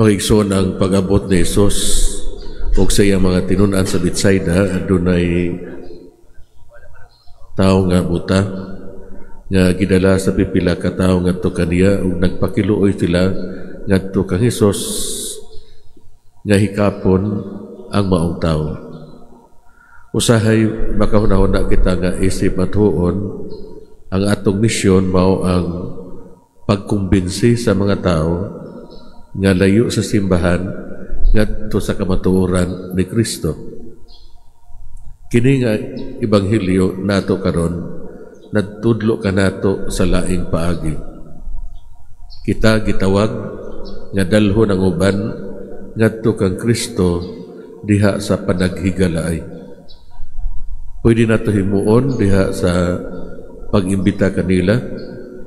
Mga igsoon, ang pag-abot ni Jesus ug sa iyang mga tinun-an sa Betsaida, adunay tawo nga buta nga gidala sa pipila ka tawo ngadto kaniya ug nagpakiluoy sila ngadto kang Hesus nga hikapon ang maong tawo. Usahay makahuna-huna kita nga isip batuon, ang atong misyon mao ang pagkumbinsi sa mga tao nga layo sa simbahan ngadto sa kamatuoran ni Kristo. Kini nga ebanghelyo nato karon nagtudlo kanato sa laing paagi. Kita gitawag nga dalhon ang uban ngadto kang Kristo diha sa panaghigalaay. Pwede nato himuon diha sa pag-imbita kanila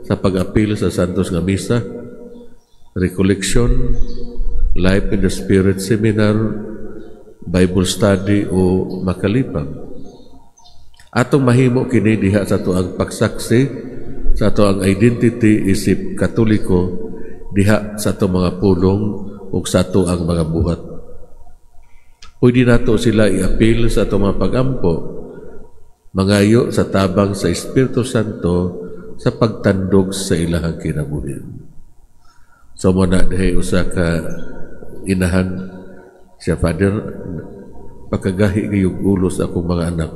sa pag-apil sa Santos nga Misa, recollection, Life in the Spirit Seminar, Bible study o makalipang. Atong mahimo kini diha sa atoang pagsaksi sa atoang identity isip Katoliko diha sa atong mga pulong ug sa atoang mga buhat. Pwede nato sila iapil sa atong mga pagampo, mangayo sa tabang sa Espiritu Santo sa pagtandog sa ilahang kinabuhi. So mao na dihay usa ka inahan siya, "Father, pakagahi gayong ulo sa akong mga anak.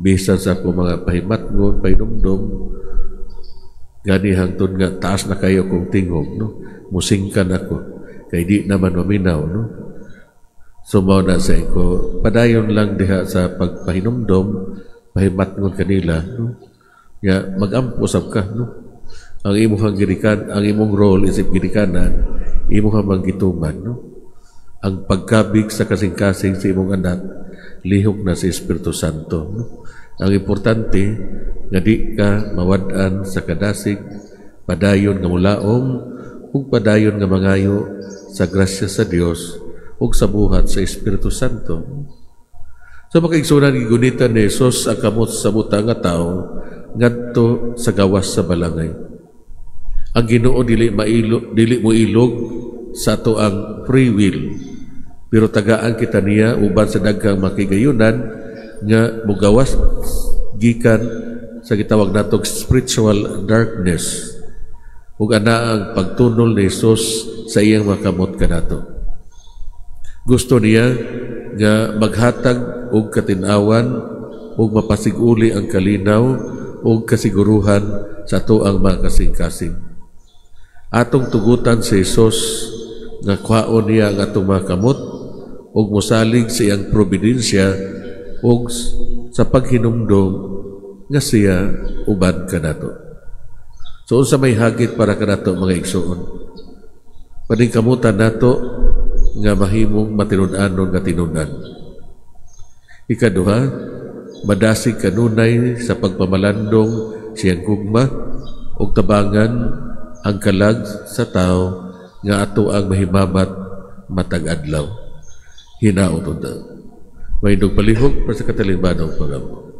Bisan sa akong mga pahimatngon, pahinumdom, gani hangtod nga taas na kayo kong tingog, no? Musingkan ako, kay di naman maminaw, no?" So mao na sa ko, padayon lang diha sa pagpahinumdom, pahimatngon kanila, no? Nga magampo sab ka, no? Ang imong girikan, ang imong role isip ginikanan, imong manggituman, no? Ang pagkabig sa kasing-kasing sa imong anak, lihok na sa Espiritu Santo, no? Ang importante nga di ka mawad-an sa kadasig, padayon nga mulaom ug padayon nga mangayo sa grasya sa Dios ug sa buhat sa Espiritu Santo. So mga kaigsuonan, gigunitan ni Jesus ang kamot sa buta nga tao ngadto sa gawas sa balangay. Ang Ginoo dili mailo, dili mo ilog sa atoang free will. Pero tagaan kita niya uban sa daghang makigayunan nga mugawas gikan sa gitawag natong spiritual darkness. Ug ana ang pagtunol ni Jesus sa iyang mga kamot kanato. Gusto niya nga maghatag og katinawan ug mapasiguli ang kalinaw ug kasiguruhan sa atoang mga kasing-kasing. Atong tugutan si Jesus nga kuhaon niya ang atong mga kamot ug mosalig sa iyang providensya ug sa paghinumdom nga siya uban kanato. So unsa may hagit para kanato, mga igsoon? Paningkamutan nato nga mahimong matinud-anon nga tinun-an. Ikaduha, madasig kanunay sa pagpamalandong siyang gugma ug tabangan ang kalag sa tao nga ato ang mahimamat matag adlaw. Hinaot unta. Mahindog palihog para sa katalingbanong pagampo.